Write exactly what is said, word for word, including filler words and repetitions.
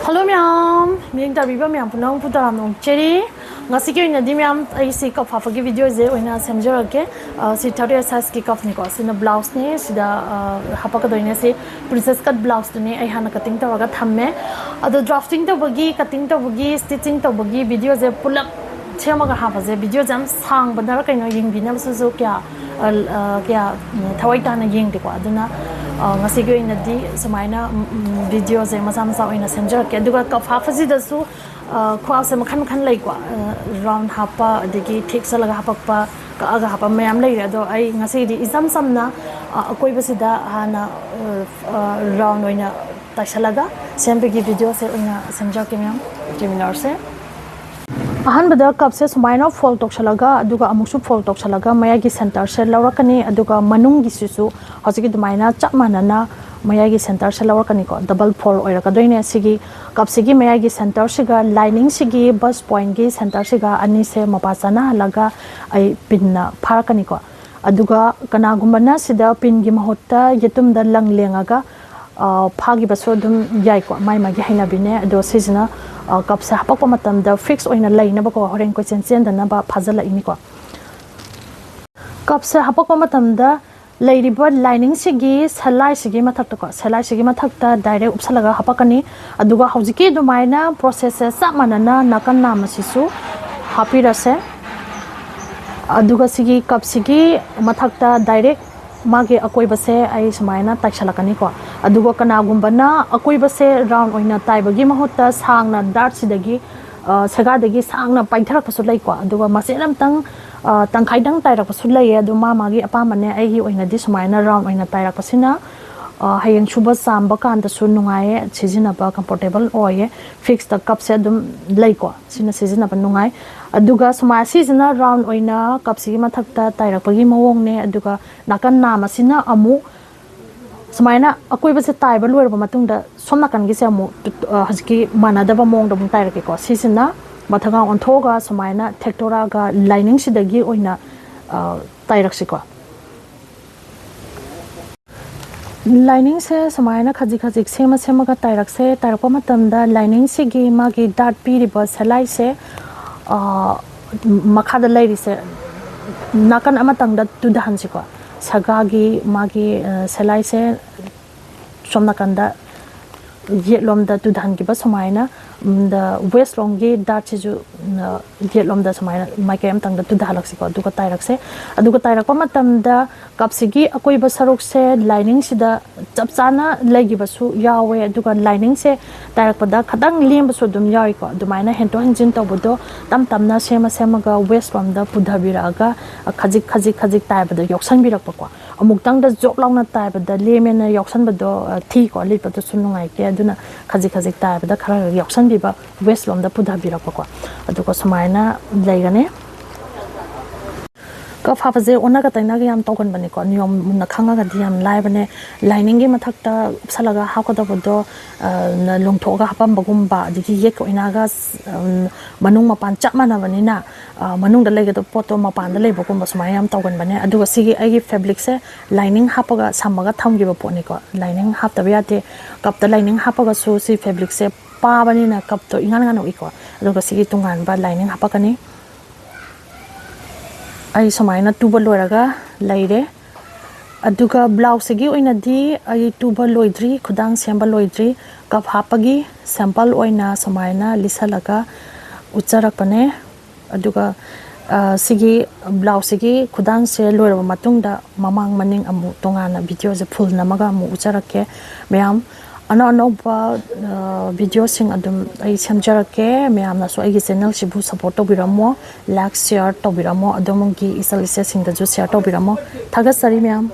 Hello ꯃꯌꯥꯝ, ꯃꯤꯠꯌꯦꯡ ꯇꯥꯕꯤꯕ ꯃꯌꯥꯝ ꯄꯨꯝꯅꯃꯛꯄꯨ ꯇꯔꯥꯝꯅ ꯑꯣꯛꯆꯔꯤ꯫ ꯉꯁꯤꯒꯤ ꯑꯣꯏꯅꯗꯤ ꯃꯌꯥꯝ ꯑꯩꯁꯤ ꯀꯞ ꯍꯥꯞꯄꯒꯤ ꯚꯤꯗꯤꯑꯣꯁꯦ ꯑꯣꯏꯅ ꯁꯦꯝꯖꯔꯛꯀꯦ꯫ ꯑ, ꯁꯤ thirty eight sizeꯀꯤ ꯀꯞꯅꯤꯀꯣ꯫ ꯁꯤꯅ ꯕ꯭ꯂꯥꯎꯁꯅꯦ, ꯁꯤꯗ, ꯑ, ꯍꯥꯞꯄꯛꯀꯗꯣꯏꯅꯦ꯫ ꯁꯤ princess cut ꯕ꯭ꯂꯥꯎꯁꯇꯨꯅꯦ ꯑꯩ ꯍꯥꯟꯅ cutting ꯇꯧꯔꯒ ꯊꯝꯃꯦ꯫ ꯑꯗꯣ drafting ꯇꯧꯕꯒꯤ, cutting ꯇꯧꯕꯒꯤ, stitching ꯇꯧꯕꯒꯤ ꯚꯤꯗꯤꯑꯣꯁꯦ ꯄꯨꯂꯞ ꯁꯦꯝꯃꯒ ꯍꯥꯞꯄꯁꯦ꯫ ꯚꯤꯗꯤꯑꯣꯁꯦ ꯌꯥꯝ ꯁꯥꯡꯕꯅꯔ ꯀꯩꯅꯣ, ꯌꯦꯡꯕꯤꯅꯕꯁꯤꯁꯨ ꯀꯌꯥ, ꯑ, ꯑ, ꯀꯌꯥ, ꯎꯝ, ꯊꯋꯥꯏ ꯇꯥꯅ ꯌꯦꯡꯗꯦꯀꯣ꯫ ꯑꯗꯨꯅ, ꯑ, ꯉꯁꯤꯒꯤ ꯑꯣꯏꯅꯗꯤ ꯁꯨꯃꯥꯏꯅ, ꯎꯝ, ꯎꯝ, ꯚꯤꯗꯤꯑꯣꯁꯦ ꯃꯆꯥ ꯃꯆꯥ ꯑꯣꯏꯅ ꯁꯦꯝꯖꯔꯛꯀꯦ꯫ ꯑꯗꯨꯒ ꯀꯞ ꯍꯥꯞꯄꯁꯤꯗꯁꯨ, ꯑ, ꯈ꯭ꯋꯥꯡꯁꯦ ꯃꯈꯜ ꯃꯈꯜ ꯂꯩꯀꯣ꯫ ꯑ, round ꯍꯥꯞꯄ, ꯑꯗꯒꯤ ꯊꯦꯛꯆꯜꯂꯒ ꯍꯥꯄꯛꯄ, ꯀꯛꯑꯒ ꯍꯥꯞꯄ ꯃꯌꯥꯝ ꯂꯩꯔꯦ꯫ ꯑꯗꯣ ꯑꯩ ꯉꯁꯤꯗꯤ ꯏꯆꯝ ꯆꯝꯅ, ꯑ, ꯑꯀꯣꯏꯕꯁꯤꯗ ꯍꯥꯟꯅ, ꯑ, ꯑ, round ꯑꯣꯏꯅ ꯇꯥꯏꯁꯜꯂꯒ ꯁꯦꯝꯕꯒꯤ ꯚꯤꯗꯤꯑꯣꯁꯦ ꯑꯣꯏꯅ ꯁꯦꯝꯖꯔꯛꯀꯦ ꯃꯌꯥꯝ꯫ ꯌꯦꯡꯃꯤꯟꯅꯔꯁꯦ꯫ ꯑꯍꯥꯟꯕꯗ ꯀꯞꯁꯦ ꯁꯨꯃꯥꯏꯅ fold ꯇꯧꯁꯜꯂꯒ, ꯑꯗꯨꯒ ꯑꯃꯨꯛꯁꯨ fold ꯇꯧꯁꯜꯂꯒ ꯃꯌꯥꯏꯒꯤ centreꯁꯦ ꯂꯧꯔꯛꯀꯅꯤ꯫ ꯑꯗꯨꯒ ꯃꯅꯨꯡꯒꯤꯁꯤꯁꯨ ꯍꯧꯖꯤꯛꯀꯤ ꯑꯗꯨꯃꯥꯏꯅ ꯆꯞ ꯃꯥꯟꯅꯅ ꯃꯌꯥꯏꯒꯤ centreꯁꯦ ꯂꯧꯔꯛꯀꯅꯤꯀꯣ꯫ Double fold ꯑꯣꯏꯔꯛꯀꯗꯣꯏꯅꯦ꯫ ꯁꯤꯒꯤ ꯀꯞꯁꯤꯒꯤ ꯃꯌꯥꯏꯒꯤ centreꯁꯤꯒ liningꯁꯤꯒꯤ bust pointꯀꯤ centreꯁꯤꯒ ꯑꯅꯤꯁꯦ ꯃꯄꯥ ꯆꯥꯅꯍꯜꯂꯒ ꯑꯩ pinꯅ ꯐꯥꯔꯛꯀꯅꯤꯀꯣ꯫ ꯑꯗꯨꯒ ꯀꯅꯥꯒꯨꯝꯕꯅ ꯁꯤꯗ pinꯒꯤ ꯃꯍꯨꯠꯇ ꯌꯦꯇꯨꯝꯗ ꯂꯪ ꯂꯦꯡꯉꯒ, ꯑ, ꯐꯥꯈꯤꯕꯁꯨ ꯑꯗꯨꯝ ꯌꯥꯏꯀꯣ, ꯃꯥꯏ ꯃꯥꯒꯤ ꯍꯩꯅꯕꯤꯅꯦ꯫ ꯑꯗꯣ ꯁꯤꯁꯤꯅ, ꯑ, ꯀꯞꯁꯦ ꯍꯥꯄꯛꯄ ꯃꯇꯝꯗ fix ꯑꯣꯏꯅ ꯂꯩꯅꯕꯀꯣ, ꯍꯣꯔꯦꯟ ꯀꯣꯏꯆꯦꯟ ꯆꯦꯟꯗꯅꯕ ꯐꯥꯖꯤꯜꯂꯛꯏꯅꯤꯀꯣ꯫ ꯀꯞꯁꯦ ꯍꯥꯄꯛꯄ ꯃꯇꯝꯗ ꯂꯩꯔꯤꯕ liningꯁꯤꯒꯤ ꯁꯂꯥꯏꯁꯤꯒꯤ ꯃꯊꯛꯇꯀꯣ, ꯁꯂꯥꯏꯁꯤꯒꯤ ꯃꯊꯛꯇ direct ꯎꯞꯁꯜꯂꯒ ꯍꯥꯄꯛꯀꯅꯤ꯫ ꯑꯗꯨꯒ ꯍꯧꯖꯤꯛꯀꯤ ꯑꯗꯨꯃꯥꯏꯅ processꯁꯦ ꯆꯞ ꯃꯥꯟꯅꯅ ꯅꯥꯀꯟ ꯅꯥꯝꯃꯁꯤꯁꯨ ꯍꯥꯞꯄꯤꯔꯁꯦ꯫ ꯑꯗꯨꯒ ꯁꯤꯒꯤ ꯀꯞꯁꯤꯒꯤ ꯃꯊꯛꯇ direct ꯃꯥꯒꯤ ꯑꯀꯣꯏꯕꯁꯦ ꯑꯩ ꯁꯨꯃꯥꯏꯅ ꯇꯥꯏꯁꯜꯂꯛꯀꯅꯤꯀꯣ꯫ ꯑꯗꯨꯒ ꯀꯅꯥꯒꯨꯝꯕꯅ ꯑꯀꯣꯏꯕꯁꯦ round ꯑꯣꯏꯅ ꯇꯥꯏꯕꯒꯤ ꯃꯍꯨꯠꯇ ꯁꯥꯡꯅ dartꯁꯤꯗꯒꯤ, ꯑ, ꯁꯦꯒꯥꯗꯒꯤ ꯁꯥꯡꯅ ꯄꯥꯏꯊꯔꯛꯄꯁꯨ ꯂꯩꯀꯣ꯫ ꯑꯗꯨꯒ ꯃꯆꯦꯠ ꯑꯃꯇꯪ, ꯑ, ꯇꯪꯈꯥꯏꯗꯪ ꯇꯥꯏꯔꯛꯄꯁꯨ ꯂꯩꯌꯦ꯫ ꯑꯗꯨ ꯃꯥ ꯃꯥꯒꯤ ꯑꯄꯥꯝꯕꯅꯦ꯫ ꯑꯩꯒꯤ ꯑꯣꯏꯅꯗꯤ ꯁꯨꯃꯥꯏꯅ round ꯑꯣꯏꯅ ꯇꯥꯏꯔꯛꯄꯁꯤꯅ, ꯑ, ꯍꯌꯦꯡ ꯁꯨꯕ ꯆꯥꯝꯕ ꯀꯥꯟꯗꯁꯨ ꯅꯨꯡꯉꯥꯏꯌꯦ, ꯁꯤꯖꯤꯟꯅꯕ comfortable ꯑꯣꯏꯌꯦ꯫ Fixꯇ ꯀꯞꯁꯦ ꯑꯗꯨꯝ ꯂꯩꯀꯣ, ꯁꯤꯅ ꯁꯤꯖꯤꯟꯅꯕ ꯅꯨꯡꯉꯥꯏ꯫ ꯑꯗꯨꯒ ꯁꯨꯃꯥꯏ-, ꯁꯤꯁꯤꯅ round ꯑꯣꯏꯅ ꯀꯞꯁꯤꯒꯤ ꯃꯊꯛꯇ ꯇꯥꯏꯔꯛꯄꯒꯤ ꯃꯑꯣꯡꯅꯦ꯫ ꯑꯗꯨꯒ ꯅꯥꯀꯟ ꯅꯥꯝ ꯑꯁꯤꯅ ꯑꯃꯨꯛ ꯁꯨꯃꯥꯏꯅ ꯑꯀꯣꯏꯕꯁꯦ ꯇꯥꯏꯕ ꯂꯣꯏꯔꯕ ꯃꯇꯨꯡꯗ ꯁꯣꯝ ꯅꯥꯀꯟꯒꯤꯁꯦ ꯑꯃꯨꯛ, ꯑ, ꯍꯧꯖꯤꯛꯀꯤ ꯃꯥꯟꯅꯗꯕ ꯃꯑꯣꯡꯗ ꯑꯃꯨꯛ ꯇꯥꯏꯔꯛꯀꯦꯀꯣ꯫ ꯁꯤꯁꯤꯅ ꯃꯊꯛꯒ ꯑꯣꯟꯊꯣꯛꯑꯒ ꯁꯨꯃꯥꯏꯅ ꯊꯦꯛꯇꯣꯔꯛꯑꯒ liningꯁꯤꯗꯒꯤ ꯑꯣꯏꯅ, ꯑ, ꯇꯥꯏꯔꯛꯁꯤꯀꯣ꯫ ꯂꯥꯏꯅꯤꯡꯁꯦ ꯁꯨꯃꯥꯏꯅ ꯈꯖꯤꯛ ꯈꯖꯤꯛ ꯁꯦꯝꯃ ꯁꯦꯝꯃꯒ ꯇꯥꯏꯔꯛꯁꯦ꯫ ꯇꯥꯏꯔꯛꯄ ꯃꯇꯝꯗ ꯂꯥꯏꯅꯤꯡꯁꯤꯒꯤ ꯃꯥꯒꯤ ꯗꯥꯔꯠ ꯄꯤꯔꯤꯕ ꯁꯦꯂꯥꯏꯁꯦ, ꯑ, ꯃꯈꯥꯗ ꯂꯩꯔꯤꯁꯦ ꯅꯥꯀꯟ ꯑꯃꯇꯪꯗ ꯇꯨꯊꯍꯟꯁꯤꯀꯣ꯫ ꯁꯒꯥꯒꯤ ꯃꯥꯒꯤ, ꯑ, ꯁꯦꯂꯥꯏꯁꯦ ꯁꯣꯝ ꯅꯥꯀꯟꯗ ꯌꯦꯠꯂꯣꯝꯗ ꯇꯨꯊꯍꯟꯈꯤꯕ ꯁꯨꯃꯥꯏꯅ, ꯎꯝ, ꯗ ꯋꯦꯁꯂꯣꯝꯒꯤ ꯗꯥꯔꯠꯁꯤꯁꯨ, ꯎꯝ, ꯌꯦꯠꯂꯣꯝꯗ ꯁꯨꯃꯥꯏꯅ ꯃꯥꯏꯀꯩ ꯑꯃꯇꯪꯗ ꯇꯨꯊꯍꯜꯂꯛꯁꯤꯀꯣ꯫ ꯑꯗꯨꯒ ꯇꯥꯏꯔꯛꯁꯦ꯫ ꯑꯗꯨꯒ ꯇꯥꯏꯔꯛꯄ ꯃꯇꯝꯗ ꯀꯞꯁꯤꯒꯤ ꯑꯀꯣꯏꯕ ꯁꯔꯨꯛꯁꯦ ꯂꯥꯏꯅꯤꯡꯁꯤꯗ ꯆꯞ ꯆꯥꯅ ꯂꯩꯈꯤꯕꯁꯨ ꯌꯥꯎꯋꯦ, ꯑꯗꯨꯒ ꯂꯥꯏꯅꯤꯡꯁꯦ ꯇꯥꯏꯔꯛꯄꯗ ꯈꯇꯪ ꯂꯦꯝꯕꯁꯨ ꯑꯗꯨꯝ ꯌꯥꯎꯏꯀꯣ꯫ ꯑꯗꯨꯃꯥꯏꯅ ꯍꯦꯟꯗꯣꯛ ꯍꯦꯟꯖꯤꯟ ꯇꯧꯕꯗꯣ ꯇꯞ ꯇꯞꯅ ꯁꯦꯝꯃ ꯁꯦꯝꯃꯒ ꯋꯦꯁꯂꯣꯝꯗ ꯄꯨꯊꯕꯤꯔꯛꯑꯒ ꯈꯖꯤꯛ ꯈꯖꯤꯛ ꯈꯖꯤꯛ ꯇꯥꯏꯕꯗ ꯌꯥꯎꯁꯟꯕꯤꯔꯛꯄꯀꯣ꯫ ꯑꯃꯨꯛꯇꯪꯗ ꯖꯣꯞ ꯂꯥꯎꯅ ꯇꯥꯏꯕꯗ ꯂꯦꯝꯃꯦꯅ ꯌꯥꯎꯁꯟꯕꯗꯣ, ꯑ, ꯊꯤꯀꯣ, ꯂꯤꯠꯄꯗꯁꯨ ꯅꯨꯡꯉꯥꯏꯇꯦ꯫ ꯑꯗꯨꯅ ꯈꯖꯤꯛ ꯈꯖꯤꯛ ꯇꯥꯏꯕꯗ ꯈꯔ ꯈꯔ ꯌꯥꯎꯁꯟꯕꯤꯕ, ꯋꯦꯁꯂꯣꯝꯗ ꯄꯨꯊꯕꯤꯔꯛꯄꯀꯣ꯫ ꯑꯗꯨꯒ ꯁꯨꯃꯥꯏꯅ ꯂꯩꯒꯅꯤ꯫ ꯀꯞ ꯍꯥꯞꯄꯁꯦ ꯑꯣꯟꯅꯒ ꯇꯩꯅꯒ ꯌꯥꯝ ꯇꯧꯒꯟꯕꯅꯦꯀꯣ꯫ ꯅꯤꯌꯣꯝ ꯃꯨꯟꯅ ꯈꯪꯉꯒꯗꯤ ꯌꯥꯝ ꯂꯥꯏꯕꯅꯦ꯫ ꯂꯥꯏꯅꯤꯡꯒꯤ ꯃꯊꯛꯇ ꯎꯞꯁꯜꯂꯒ ꯍꯥꯞꯀꯗꯕꯗꯣ, ꯑ, ꯅ ꯂꯣꯡꯊꯣꯛꯑꯒ ꯍꯥꯞꯄꯝꯕꯒꯨꯝꯕ, ꯑꯗꯒꯤ ꯌꯦꯠꯀ ꯑꯣꯏꯅꯒ, ꯎꯝ, ꯃꯅꯨꯡ ꯃꯄꯥꯟ ꯆꯞ ꯃꯥꯟꯅꯕꯅꯤꯅ, ꯑ, ꯃꯅꯨꯡꯗ ꯂꯩꯒꯗꯕ ꯄꯣꯠꯇꯣ ꯃꯄꯥꯟꯗ ꯂꯩꯕꯒꯨꯝꯕ ꯁꯨꯃꯥꯏꯅ ꯌꯥꯝ ꯇꯧꯒꯟꯕꯅꯦ꯫ ꯑꯗꯨꯒ ꯁꯤꯒꯤ ꯑꯩꯒꯤ ꯐꯦꯕ꯭ꯔꯤꯛꯁꯦ ꯂꯥꯏꯅꯤꯡ ꯍꯥꯞꯄꯒ ꯁꯝꯃꯒ ꯊꯝꯈꯤꯕ ꯄꯣꯠꯅꯤꯀꯣ꯫ ꯂꯥꯏꯅꯤꯡ ꯍꯥꯞꯇꯕ ꯌꯥꯗꯦ꯫ ꯀꯞꯇ ꯂꯥꯏꯅꯤꯡ ꯍꯥꯞꯄꯒꯁꯨ ꯁꯤ ꯐꯦꯕ꯭ꯔꯤꯛꯁꯦ ꯄꯥꯕꯅꯤꯅ ꯀꯞꯇꯣ ꯏꯉꯥꯟ ꯉꯥꯟꯅ ꯎꯏꯀꯣ꯫ ꯑꯗꯨꯒ ꯁꯤꯒꯤ ꯇꯣꯉꯥꯟꯕ ꯂꯥꯏꯅꯤꯡ ꯍꯥꯞꯄꯛꯀꯅꯤ꯫ ꯑꯩ ꯁꯨꯃꯥꯏꯅ ꯇꯨꯕ ꯂꯣꯏꯔꯒ ꯂꯩꯔꯦ꯫ ꯑꯗꯨꯒ ꯕ꯭ꯂꯥꯎꯁꯁꯤꯒꯤ ꯑꯣꯏꯅꯗꯤ ꯑꯩ ꯇꯨꯕ ꯂꯣꯏꯗ꯭ꯔꯤ, ꯈꯨꯗꯥꯡ ꯁꯦꯝꯕ ꯂꯣꯏꯗ꯭ꯔꯤ꯫ ꯀꯞ ꯍꯥꯞꯄꯒꯤ ꯁꯦꯝꯄꯜ ꯑꯣꯏꯅ ꯁꯨꯃꯥꯏꯅ ꯂꯤꯠꯁꯜꯂꯒ ꯎꯠꯆꯔꯛꯄꯅꯦ꯫ ꯑꯗꯨꯒ, ꯑ, ꯁꯤꯒꯤ ꯕ꯭ꯂꯥꯎꯁꯁꯤꯒꯤ ꯈꯨꯗꯥꯡꯁꯦ ꯂꯣꯏꯔꯕ ꯃꯇꯨꯡꯗ ꯃꯃꯥꯡ ꯃꯅꯤꯡ ꯑꯃꯨꯛ ꯇꯣꯉꯥꯟꯅ ꯚꯤꯗꯤꯑꯣꯁꯦ ꯐꯨꯜ ꯅꯝꯃꯒ ꯑꯃꯨꯛ ꯎꯠꯆꯔꯛꯀꯦ꯫ ꯃꯌꯥꯝ ꯑꯅꯧ ꯑꯅꯧꯕ, ꯑ, ꯚꯤꯗꯤꯑꯣꯁꯤꯡ ꯑꯗꯨꯝ ꯑꯩ ꯁꯦꯝꯖꯔꯛꯀꯦ꯫ ꯃꯌꯥꯝꯅꯁꯨ ꯑꯩꯒꯤ ꯆꯦꯅꯦꯜꯁꯤꯕꯨ ꯁꯞꯄꯣꯔꯠ ꯇꯧꯕꯤꯔꯝꯃꯣ, ꯂꯥꯏꯛ, ꯁꯤꯌꯔ ꯇꯧꯕꯤꯔꯝꯃꯣ꯫ ꯑꯗꯣꯝꯒꯤ ꯏꯆꯜ ꯏꯆꯦꯁꯤꯡꯗꯁꯨ ꯁꯤꯌꯔ ꯇꯧꯕꯤꯔꯝꯃꯣ꯫ ꯊꯥꯒꯠꯆꯔꯤ ꯃꯌꯥꯝ꯫